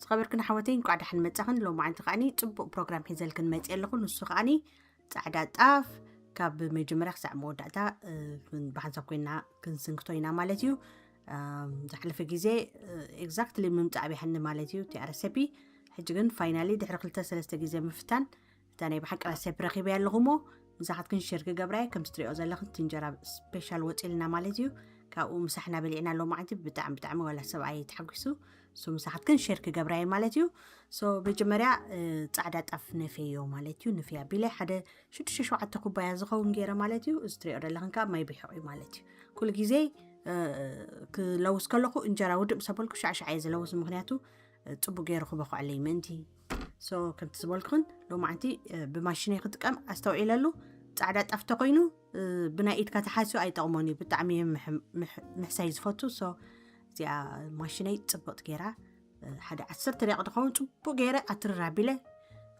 ተኸበርክን ኣሕዋተይ፣ እንኳዕ ደሓን መጻኽን። ሎማዓንቲ ከዓኒ ጽቡቕ ፕሮግራም ሒዘልክን መጽየ ኣለኹ። ንሱ ከዓኒ ጻዕዳ ጣፍ ካብ መጀመርያ ክሳዕ መወዳእታ፣ እ፣ ክን-፣ ብሓንሳብ ኮይና ክንስንክቶ ኢና ማለት እዩ። ኣም፣ ዝሓለፈ ግዜ፣ እ፣ ኤግዛክትሊ ምምጻእ ኣብያሕኒ ማለት እዩ፣ እቲ ረሰፒ። ሕጂ ግን ፋይናሊ ድሕሪ ክልተ ሰለስተ ግዜ ምፍታን፣ እታ ናይ ብሓቂ ረሰፒ ረኺበያ ኣለኹ እሞ፣ ምሳኻትክን ሼር ክገብራየ። ከምቲ ትሪኦ ዘለኽን እቲ እንጀራ ስፔሻል ወፂልና ማለት እዩ። ካብኡ ምሳሕና በሊዕና ሎማዓንቲ ብጣዕሚ፣ ብጣዕሚ ዋላ ሰብኣይ ተሓጒሱ። ሶ ምሳኻትክን ሼር ክገብራየ ማለት እዩ። ሶ መጀመርያ፣ እ፣ ጻዕዳ ጣፍ ነፍየዮ ማለት እዩ። ንፍያ ቢለ ሓደ ሽዱሽተ ሸውዓተ ኩባያ ዝኸውን ገይረ ማለት እዩ። እዚ ትሪኦ ዘለኽን ከዓ ማይ ብሒቑ እዩ ማለት እዩ። ኩሉ ግዜ፣ እ፣ ክለውስ ከለኹ እንጀራ ውድእ ምስ ኣበልኩ ሻዕሻዕ እየ ዝለውስ፣ ምኽንያቱ፣ እ፣ ጽቡቅ ገይሩ ክበኹዐለይ ምእንቲ። ሶ ከምቲ ዝበልኩኽን ሎማዓንቲ፣ እ፣ ብማሽነይ ክጥቀም ኣስተውዒለሉ። ጻዕዳ ጣፍ ተኮይኑ፣ እ፣ ብናይ ኢድካ ተሓስዩ ኣይጠቕሞን እዩ። ብጣዕሚ እየ ምሕ-፣ ምሕ-፣ ምሕሳይ ዝፈቱ። ሶ እዚኣ ማሽነይ ጽብቕቲ ገይራ፣ እ፣ ሓደ ዓሰርተ ደቂቕ ዝኸውን ጽቡቅ ገይረ ኣትርር ኣቢለ፣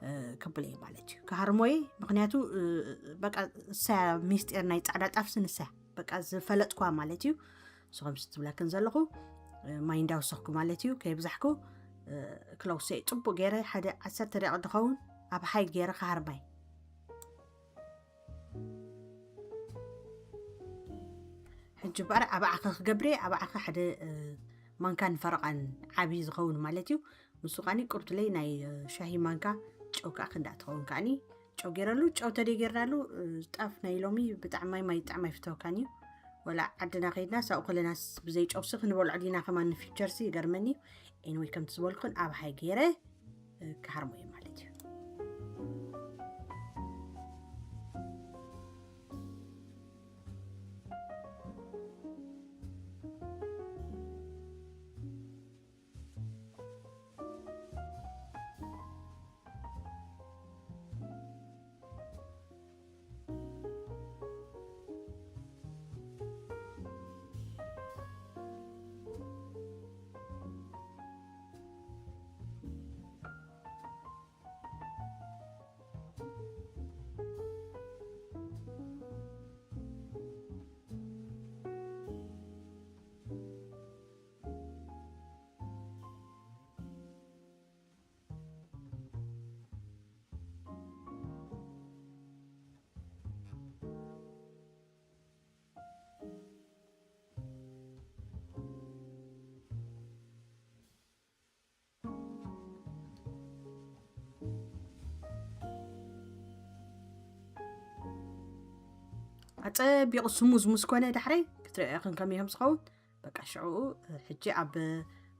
እ፣ ከብሎ እየ ማለት እዩ። ክሃርሞ እየ፣ ምኽንያቱ፣ እ፣ በቃ እሳ ሚስጢር ናይ ጻዕዳ ጣፍሲ ንሳ በቃ ዝፈለጥኳ ማለት እዩ። ንሱ ከምዚ ትብለክን ዘለኹ፣ እ፣ ማይ እንዳወሰኽኩ ማለት እዩ፣ ከይብዛሕኩ፣ እ፣ ክለውሶ እየ። ጽቡቅ ገይረ ሓደ ዓሰርተ ደቂቕ ዝኸውን ኣብ ሃይ ገይረ ክሃርማ እየ። ሕጂ እምበኣር ኣብ ዓኸ ክገብር እየ። ኣብ ዓኸ ሓደ፣ እ፣ ማንካን ፈረቓን ዓብዪ ዝኸውን ማለት እዩ። ንሱ ከዓኒ ቁርቱለይ ናይ፣ እ፣ ሻሂ ማንካ ጨው ከዓ ክንደኣ ትኸውን ከዓኒ ጨው ገይረሉ። ጨው ተደይ ገይርናሉ፣ እ፣ ጣፍ ናይ ሎሚ ብጣዕሚ ማይ፣ ማይ ብጣዕሚ ኣይፍተወካን እዩ። ወላ ዓድና ከይድና ሳኡ ከለናስ ብዘይ ጨውሲ ክንበልዖ ዲና ከማን ንፊቸርሲ ይገርመኒ እዩ። ኤኒወይ ከምቲ ዝበልኩን ኣብ ሃይ ገይረ፣ እ፣ ክሃርሞ እየ ማለት እዩ። ኣጸቢቑ ስሙዝ ምስ ኮነ ዳሕረይ ክትርእዮ ኢኽን ከመይ ከም ዝኸውን። በቃ ሽዑ ሕጂ ኣብ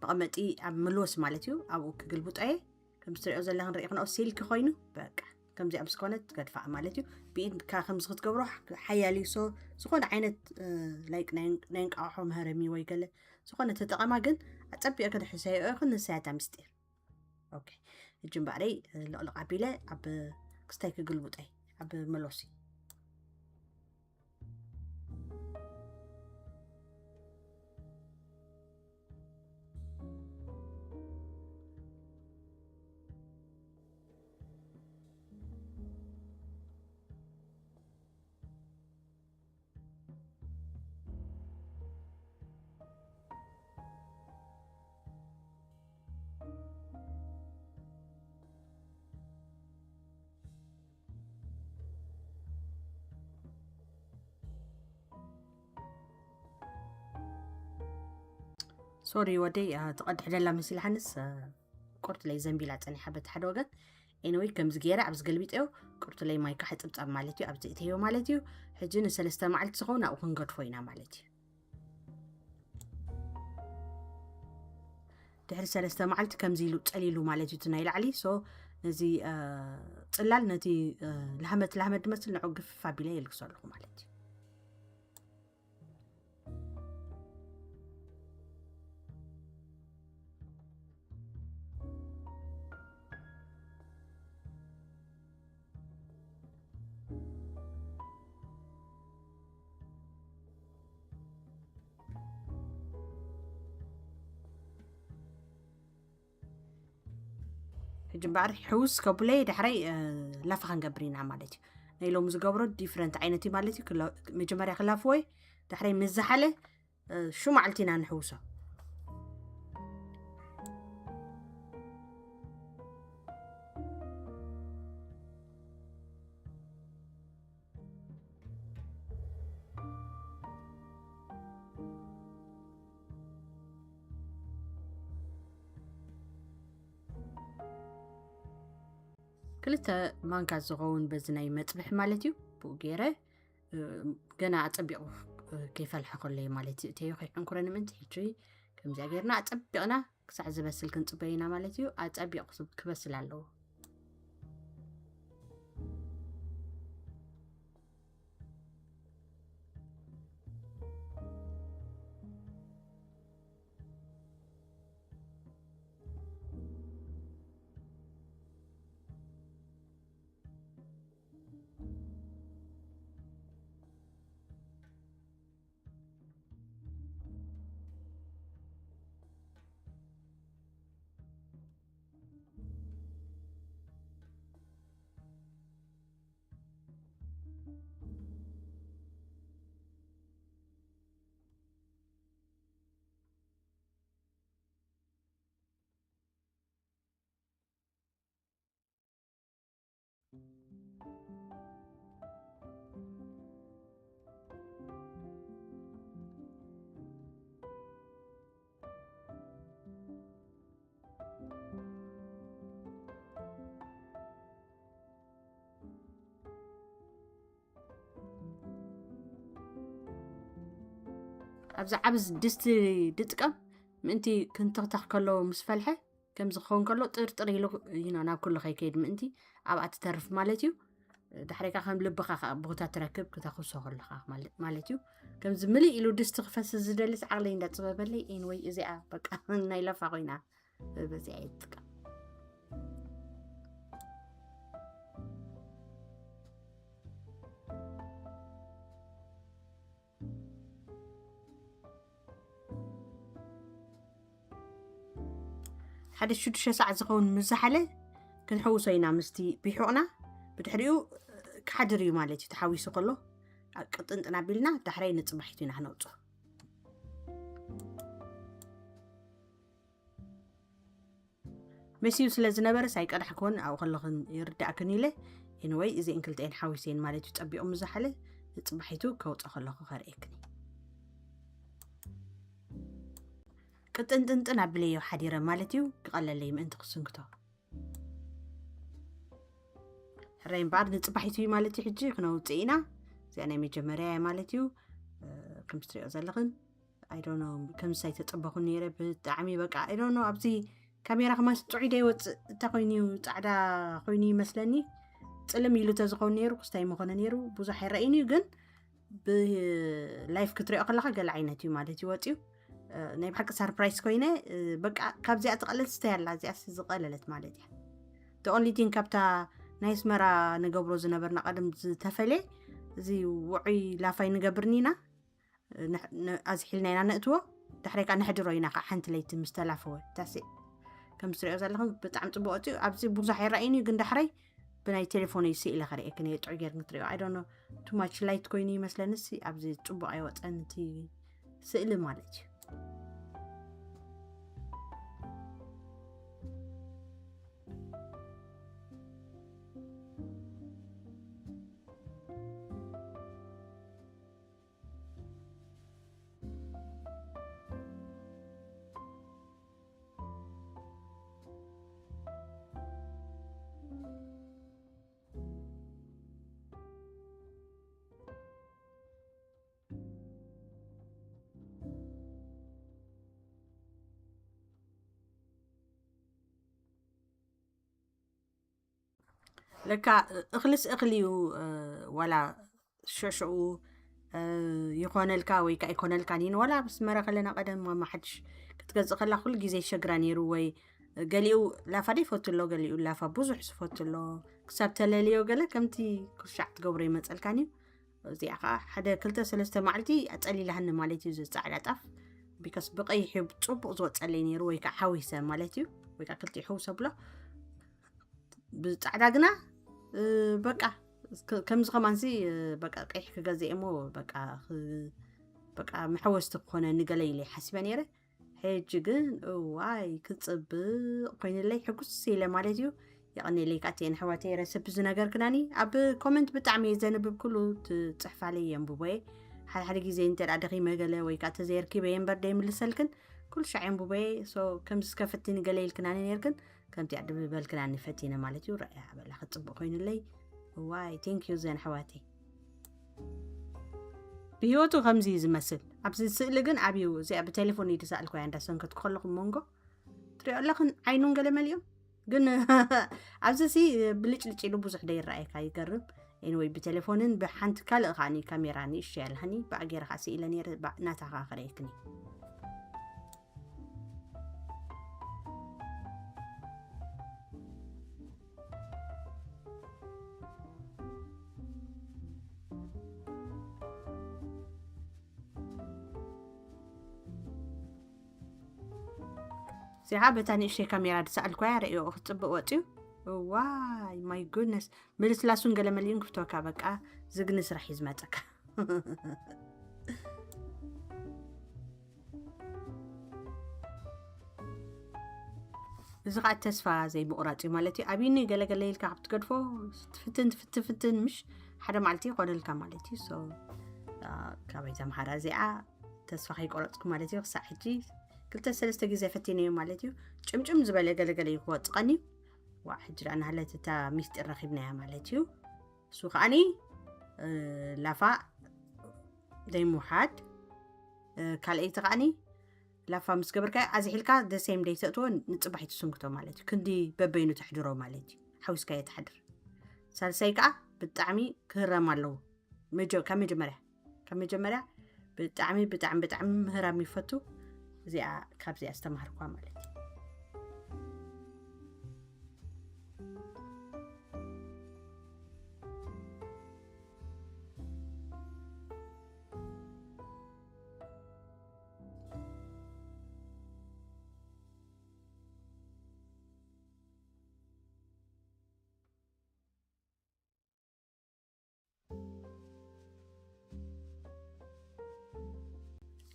መቐመጢ፣ ኣብ መልወሲ ማለት እዩ፣ ኣብኡ ክግልብጦ እየ። ከም ትሪኦ ዘለኽን ርኢኽንኦ ሲልኪ ኮይኑ በቃ ከምዚኣ ምስ ኮነት ትገድፋ ማለት እዩ። ብኢድካ ከምዚ ክትገብሮ ሓያል እዩ። ሶ ዝኾነ ዓይነት፣ እ፣ ላይክ ናይ፣ ናይ እንቃቑሖ መህረሚ ወይ ገለ ዝኾነ ተጠቐማ፣ ግን ኣጸቢቕኪ ድሕሰዮ ኢኽን፣ ንሳ እያ እታ ምስጢር። ኦኬ፣ ሕጂ እምበኣረይ፣ እ፣ ልቕልቕ ኣቢለ ኣብ ክስታይ ክግልብጦ እየ፣ ኣብ መሎሲ። ሶሪ ወደይ፣ አ፣ ትቐድሕ ደላ መሲልሓንስ፣ አ፣ ቁርትለይ ዘንቢላ ጸኒሓ በቲ ሓደ ወገን። ኤኒወይ፣ ከምዚ ገይረ ኣብዚ ገልቢጠዮ፣ ቁርትለይ ማይ ካሕ ጽብጻብ ማለት እዩ፣ ኣብዚ እተዮ ማለት እዩ። ሕጂ ንሰለስተ መዓልቲ ዝኸውን ኣብኡ ክንገድፎ ኢና ማለት እዩ። ድሕሪ ሰለስተ መዓልቲ ከምዚ ኢሉ ጸሊሉ ማለት እዩ እቲ ናይ ላዕሊ። ሶ ነዚ፣ አ፣ ጽላል ነቲ፣ አ፣ ላህመት ላህመት ዝመስል ንዑ ግፍፍ ኣቢለ የልግሶ ኣለኹ ማለት እዩ። ሕጂ እምበኣር ሕውስ ከብለይ ዳሕራይ፣ እ፣ ላፋ ክንገብር ኢና ማለት እዩ። ናይ ሎሚ ዝገብሮ ዲፍረንት ዓይነት እዩ ማለት እዩ። ክላ-፣ መጀመርያ ክላፍዎ እዩ፣ ዳሕራይ ምስ ዝሓለ፣ እ፣ ሽዑ መዓልቲ ኢና ንሕውሶ። ክልተ ማንካ ዝኸውን በዚ ናይ መፅብሒ ማለት እዩ። ብኡ ገይረ ገና ኣፀቢቑ ከይፈልሐ ከሎ ማለት እዩ። እተዮ ከይሕንኩረኒ ምእንቲ ሕጂ ከምዚኣ ጌርና ኣፀቢቕና ክሳዕ ዝበስል ክንፅበይና ማለት እዩ። ኣፀቢቑ ክበስል ኣለዎ። ኣብዚ ዓብዚ ድስቲ ድጥቀም ምእንቲ ክንተኽተኽ ከሎ ምስ ፈልሐ ከምዚ ክኸውን ከሎ ጥርጥር ኢሉ ይኖ ናብ ኩሉ ከይከይድ ምእንቲ ኣብኣ ትተርፍ ማለት እዩ። ዳሕሪካ ከም ልብኻ ከዓ ቦታ ትረክብ ክተኽሶ ከለኻ ማለት እዩ። ከምዚ ምልእ ኢሉ ድስቲ ክፈስ ዝደልስ ዓቕለይ እንዳፅበበለይ ወይ እዚኣ በቃ ናይ ለፋ ኮይና በዚኣ ይጥቀም። ሓደ ሽዱሽተ ሰዓት ዝኸውን ምዝሓለ ክንሕውሶ ኢና ምስቲ ቢሑቕና። ብድሕሪኡ ክሓድር እዩ ማለት እዩ። ተሓዊሱ ከሎ ቅጥንጥን ኣቢልና ዳሕራይ ንፅባሒቱ ኢና ክነውፅኦ። መሲዩ ስለ ዝነበረ ሳይቀዳሕ ክኾን ኣብኡ ከለኽን ይርዳእክን ኢለ። ኤንወይ እዚአን ክልተኤን ሓዊሰን ማለት እዩ። ፀቢቑ ምዝሓለ ንፅባሒቱ ከውፀ ከለኹ ከርእየክን እዩ። ቅጥንጥንጥን ኣብለዮ ሓዲረ ማለት እዩ። ክቐለለይ ምእንቲ ክስንክቶ ሕራይ እምበኣር ንፅባሒቱ እዩ ማለት እዩ። ሕጂ ክነውፅእ ኢና። እዚኣ ናይ መጀመርያ እያ ማለት እዩ። ከምዚ ትሪኦ ዘለኽን ኣይዶኖ ከምዚ ኣይተፀበኹ ነይረ። ብጣዕሚ በቃ ኣይዶኖ ኣብዚ ካሜራ ከማን ጥዑይ ዶ ይወፅእ እንታይ ኮይኑ እዩ ፃዕዳ ኮይኑ ይመስለኒ። ፅልም ኢሉ ተዝኸውን ነይሩ ክስታይ መኾነ ነይሩ። ብዙሕ ኣይረእይን እዩ ግን ብላይፍ ክትሪኦ ከለካ ገለ ዓይነት እዩ ማለት እዩ ወፅዩ። ናይ ብሓቂ ሳርፕራይስ ኮይነ በቃ ካብዚኣ ትቐለል ስተይ ኣላ እዚኣ ዝቐለለት ማለት እያ። ተኦንሊቲን ካብታ ናይ ኣስመራ ንገብሮ ዝነበርና ቀደም ዝተፈለየ እዚ ውዑይ ላፋይ ንገብርኒ ኢና ኣዝሒልና ኢና ነእትዎ። ዳሕረይ ከዓ ነሕድሮ ኢና ከዓ ሓንቲ ለይቲ ምስ ተላፈወ ታሲ ከም ትሪኦ ዘለኹም ብጣዕሚ ፅቡቅ እዩ። ኣብዚ ብዙሕ ኣይረኣይን እዩ ግን ዳሕረይ ብናይ ቴሌፎን እዩ ስኢለ ከርእየክን እየ ጥዑይ ጌርክን ክትሪኦ። I don't know too much light ኮይኑ ይመስለኒ። ሲ ኣብዚ ፅቡቅ ኣይወፀን እቲ ስእሊ ማለት እዩ። ለካ እኽልስ እኽሊ እዩ። ዋላ ሸሸኡ ይኾነልካ ወይ ከዓ ይኮነልካ ኒን ዋላ ምስ መረ ከለና ቀደም ማማ ሓድሽ ክትገዝእ ከላ ኩሉ ግዜ ይሸግራ ነይሩ። ወይ ገሊኡ ላፋ ዶ ይፈቱ ኣሎ፣ ገሊኡ ላፋ ብዙሕ ዝፈቱ ኣሎ። ክሳብ ተለልዮ ገለ ከምቲ ኩሻዕ ትገብሮ ይመፀልካን እዩ። እዚኣ ከዓ ሓደ ክልተ ሰለስተ ማዕልቲ ኣፀሊላህኒ ማለት እዩ። ዝፃዕዳ ጣፍ ቢካስ ብቀይሕ እዩ ፅቡቅ ዝወፀለይ ነይሩ ወይ ከዓ ሓዊሰ ማለት እዩ። ወይ ከዓ ክልቲኡ ሕውሰ ብሎ ብፃዕዳ ግና በቃ ከምዚ ከማንሲ በቃ ቀይሕ ክገዝእ እሞ በቃ በቃ መሐወስቲ ክኾነ ንገለ ኢለ ሓሲበ ነይረ። ሕጂ ግን እዋይ ክፅብቅ ኮይንለይ ሕጉስ ኢለ ማለት እዩ። የቐኔለይ ካቴን ኣሕዋተይ ረሰብ ዝነገርክናኒ ኣብ ኮመንት ብጣዕሚ እየ ዘንብብ ኩሉ ትፅሕፋለይ የንብቦ እየ። ሓደ ሓደ ግዜ እንተ ደኣ ደኺመ ገለ ወይ ከዓ ተዘየርኪበ እየ እምበር ደይምልሰልክን። ኩሉ ሻዕ የንብቦ እየ። So ከምዚ እስከ ፈትኒ ገለ ኢልክናኒ ነይርክን፣ ከምቲ ኣድቢ በልክናኒ ፈቲነ ማለት እዩ። ረኣያ በላ፣ ክጽብቕ ኮይኑለይ። ዋይ፣ thank you ዘን ኣሕዋተይ። ብህይወቱ ከምዚ እዩ ዝመስል። ኣብዚ ስእሊ ግን ኣብዩ፣ እዚኣ ብቴሌፎን እዩ ዝሰኣልኩ እያ፣ እንዳሰንከትኩ ከለኹ መንጎ ትሪኦ ኣለኽን ዓይኑን ገለ መሊኦም። ግን ኣብዚ ሲ ብልጭልጭ ኢሉ ብዙሕ ደይረኣየካ፣ ይገርም። Anyway፣ ብቴሌፎንን ብሓንቲ ካልእ ከዓኒ ካሜራ ንእሽቶ ያለሃኒ ብኣጌር ኻ ስኢለ ነይረ፣ ባ-፣ ናታ ኻ ክረየክኒ። እዚኣ በታ ንእሽተይ ካሜራ ዝሰኣልኳያ ርእዮ ክጽብቕ ወጽዩ። ዋይ፣ my goodness። ምልስላሱን ገለ መሊኡን ክፍተወካ፣ በቃ ዝግኒ ስራሕ እዩ ዝመጸካ። እዚ ኸዓ ተስፋ ዘይምቑራጽ እዩ ማለት እዩ። ኣብይኒ ገለገለ ኢልካ ካብ ትገድፎ፣ ትፍትን፣ ትፍትን፣ ትፍትን፣ ምሽ ሓደ መዓልቲ ይኾነልካ ማለት እዩ። So፣ አ፣ ካበይ ተምሃራ እዚኣ ተስፋ ከይቆረጽኩ ማለት እዩ። ክሳዕ ሕጂ ክልተ ሰለስተ ግዜ ፈቲነዮ ማለት እዩ። ጭምጭም ዝበለ ገለገለ እዩ ክወጽቐኒ። ዋ፣ ሕጂ ደኣ ናህለት እታ ሚስጢር ረኺብናያ ማለት እዩ። እሱ ከዓኒ፣ እ፣ ላፋ ዘይምውሓድ፣ እ፣ ካልኣይቲ ከዓኒ ላፋ ምስ ገበርካዮ ኣዝሒልካ the same day ተእትዎ፣ ንጽባሕ ትስንክቶ ማለት እዩ። ክንዲ በበይኑ ተሕድሮ ማለት እዩ። ሓዊስካዮ ትሓድር። ሳልሳይ ከኣ ብጣዕሚ ክህረም ኣለዎ። መጀ-፣ ካብ መጀመርያ፣ ካብ መጀመርያ ብጣዕሚ፣ ብጣዕሚ፣ ብጣዕሚ ምህራም ይፈቱ። እዚኣ፣ ካብዚኣ ዝተማሃርኳ ማለት እዩ።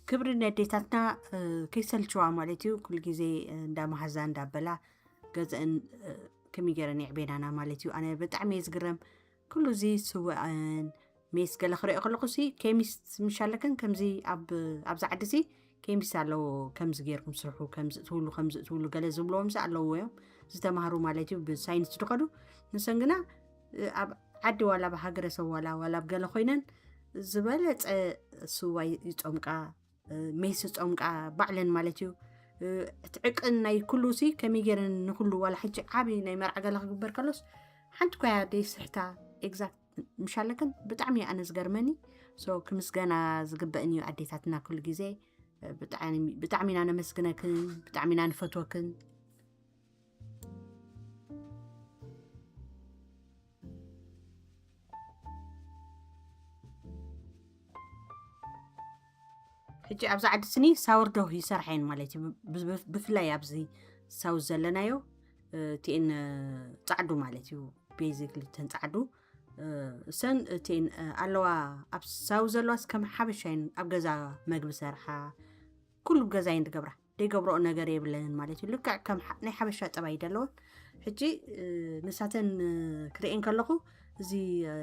ክብሪ ነዴታትና፣ እ፣ ከይሰልችዋ ማለት እዩ። ኩሉ ግዜ፣ እ፣ እንዳ መሃዛ እንዳበላ ገዘእን፣ እ፣ ከመይ ገይረን የዕቤናና ማለት እዩ። ኣነ ብጣዕሚ እየ ዝግረም። ኩሉ እዚ ስወኣን ሜስ ገለ ክሪኦ ከለኹ ሲ፣ ኬሚስት ምሽ ኣለክን ከምዚ ኣብ፣ ኣብዚ ዓዲ ሲ፣ ኬሚስት ኣለዎ ከምዚ ገይርኩም ስርሑ፣ ከምዚ እትውሉ፣ ከምዚ እትውሉ ገለ ዝብልዎም ሲ ኣለዎ እዮም። ዝተማህሩ ማለት እዩ፣ ብሳይንስ ዝኸዱ። ንሰን ግና፣ እ፣ ኣብ ዓዲ ዋላ ኣብ ሃገረሰብ ዋላ፣ ዋላ ኣብ ገለ ኮይነን ዝበለጸ ስዋ ይጸምቃ፣ እ፣ ሜስ ይጸምቃ ባዕለን ማለት እዩ። እ፣ እቲ ዕቅን ናይ ኩሉ ሲ ከመይ ገይረን ንኩሉ ዋላ ሕጂ ዓቢ ናይ መርዓ ገለ ክግበር ከሎስ ሓንቲ ኮያ ደይ ስሕታ ኤግዛክት ምሽ ኣለክን ብጣዕሚ እዩ ኣነ ዝገርመኒ። So ክምስገና ዝግበእን እዩ ኣዴታትና ኩሉ ግዜ። እ፣ ብጣዕሚ፣ ብጣዕሚ ኢና ነመስግነክን፣ ብጣዕሚ ኢና ንፈትወክን። ሕጂ ኣብዛ ዓዲ ስኒ ሳውርዶ ይሰርሓ እየን ማለት እዩ። ብ-፣ ብ-፣ ብፍላይ ኣብዚ ሳውዝ ዘለናዮ፣ እ፣ እቲኤን፣ እ፣ ጻዕዱ ማለት እዩ። ቤዚክሊ እተን ጻዕዱ፣ እ፣ እሰን እቲኤን፣ እ፣ ኣለዋ ኣብ ሳውዝ ዘለዋስ ከም ሓበሻ እየን ኣብ ገዛ መግቢ ሰርሓ። ኩሉ ብገዛ እየን ዝገብራ። ዘይገብረኦ ነገር የብለንን ማለት እዩ። ልክዕ ከም ሓ-፣ ናይ ሓበሻ ጠባይ ደለወን። ሕጂ፣ እ፣ ንሳተን፣ እ፣ ክርእየን ከለኹ እዚ፣ እ፣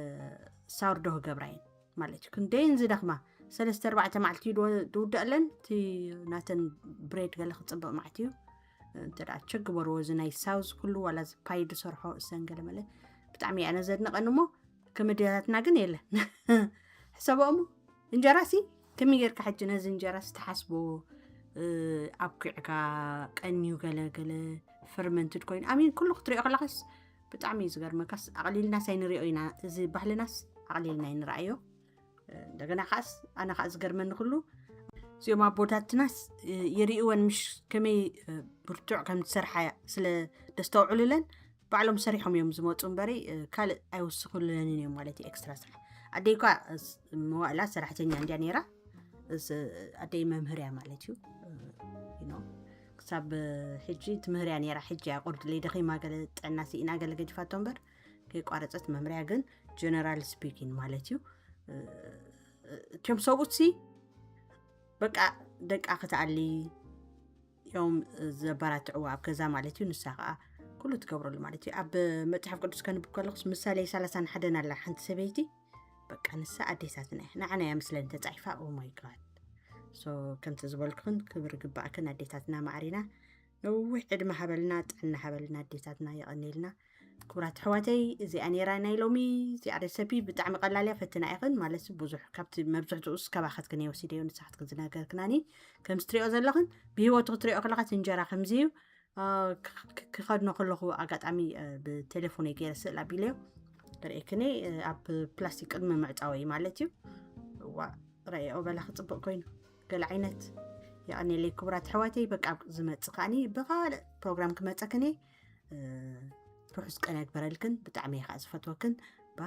ሳውርዶ ክገብራ እየን ማለት እዩ። ክንደየን ዝደኽማ። ሰለስተ ኣርባዕተ መዓልቲ ዶ-፣ ዝውደኣለን፣ እቲ ናተን ብሬድ ገለ ክጽብቕ ማለት እዩ። እንተ ደኣ ቸክ ግበርዎ፣ እዚ ናይ ሳውዝ ኩሉ ዋላ እዚ ፓይ ዝሰርሖ እሰን ገለ መለ ብጣዕሚ እየ ኣነ ዘድንቐን እሞ፣ ከም ኣዴታትና ግን የለን። ሕሰቦ እሞ፣ እንጀራ ሲ፣ ከመይ ጌርካ ሕጂ ነዚ እንጀራ ሲ ትሓስቦ፣ እ፣ ኣብኪዕካ ቀንዩ ገለ ገለ ፈርመንትድ ኮይኑ። ኣሚን፣ ኩሉ ክትሪኦ ከለኻስ ብጣዕሚ እዩ ዝገርመካስ፣ ኣቕሊልናስ ኣይንሪኦ ኢና። እዚ ባህልናስ ኣቕሊልና ኣይንረኣዮ። እንደገና ከኣስ፣ ኣነ ከኣ ዝገርመኒ ኩሉ፣ እዚኦም ኣቦታትናስ፣ እ፣ ይርእወን ምሽ ከመይ፣ እ፣ ብርቱዕ ከም ዝሰርሓ ስለ ደስተውዕሉለን፣ ባዕሎም ሰሪሖም እዮም ዝመጹ እምበሪ፣ እ፣ ካልእ ኣይውስኹልንን እዮም ማለት እዩ፣ ኤክስትራ ስራሕ። ኣደይ እኳ፣ እ፣ ስ-፣ መዋእላ ሰራሕተኛ እንድያ ነይራ፣ እስ-፣ ኣደይ መምህር እያ ማለት እዩ። እ፣ you know፣ ክሳብ፣ እ፣ ሕጂ ትምህር እያ ነይራ፣ ሕጂ እያ ቁርድለይ ደኺማ ገለ ጥዕና ስኢና ገለ ገዲፋቶ እምበር፣ ከይቋረጸት መምህር እያ፣ ግን ጀነራል ስፒኪንግ ማለት እዩ። እ፣ እቶም ሰብኡትሲ በቃ ደቃ ክትኣሊ እዮም ዘበራትዕዋ ኣብ ገዛ ማለት እዩ። ንሳ ከዓ ኩሉ ትገብረሉ ማለት እዩ። ኣብ መጽሓፍ ቅዱስ ከንብብ ከለኹስ ምሳሌ ሰላሳን ሓደን ኣላ ሓንቲ ሰበይቲ፣ በቃ ንሳ ኣዴታትና እያ። ንዓና እያ ምስለን ተጻሒፋ። Oh my God። So ከምቲ ዝበልኩኽን ክብሪ ግባእክን ኣዴታትና ማዕሪና። ነዊሕ ዕድመ ሃበልና፣ ጥዕና ሃበልና ኣዴታትና፣ የቐኔልና። ክቡራት ኣሕዋተይ፣ እዚኣ ነይራ ናይ ሎሚ። እዚኣ ሬሰፒ ብጣዕሚ ቀላል እያ፣ ፈትና ኢኽን። ማለት ብዙሕ ካብቲ መብዝሕትኡ እስከባኸትክን እየ ወሲደዮ፣ ንሳኽትክን ዝነገርክናኒ። ከምዚ ትሪኦ ዘለኽን ብህይወቱ ክትሪኦ ከለኻ እቲ እንጀራ ከምዚ እዩ። ክኸድኖ ከለኹ ኣጋጣሚ ብቴሌፎን ገይረ ስእል ኣቢለዮ ርእክኒ ኣብ ፕላስቲክ ቅድሚ ምዕፃወይ ማለት እዩ። ዋ ረእኦ በላ ክፅብቅ ኮይኑ ገለ ዓይነት። የቀኔለይ ክቡራት ኣሕዋተይ፣ በቃ ዝመፅ ከዓኒ ብካልእ ፕሮግራም ክመፀክኒ። ርሑስ ቀን ያግበረልክን። ብጣዕሚ እየ ከዓ ዝፈትወክን። ባ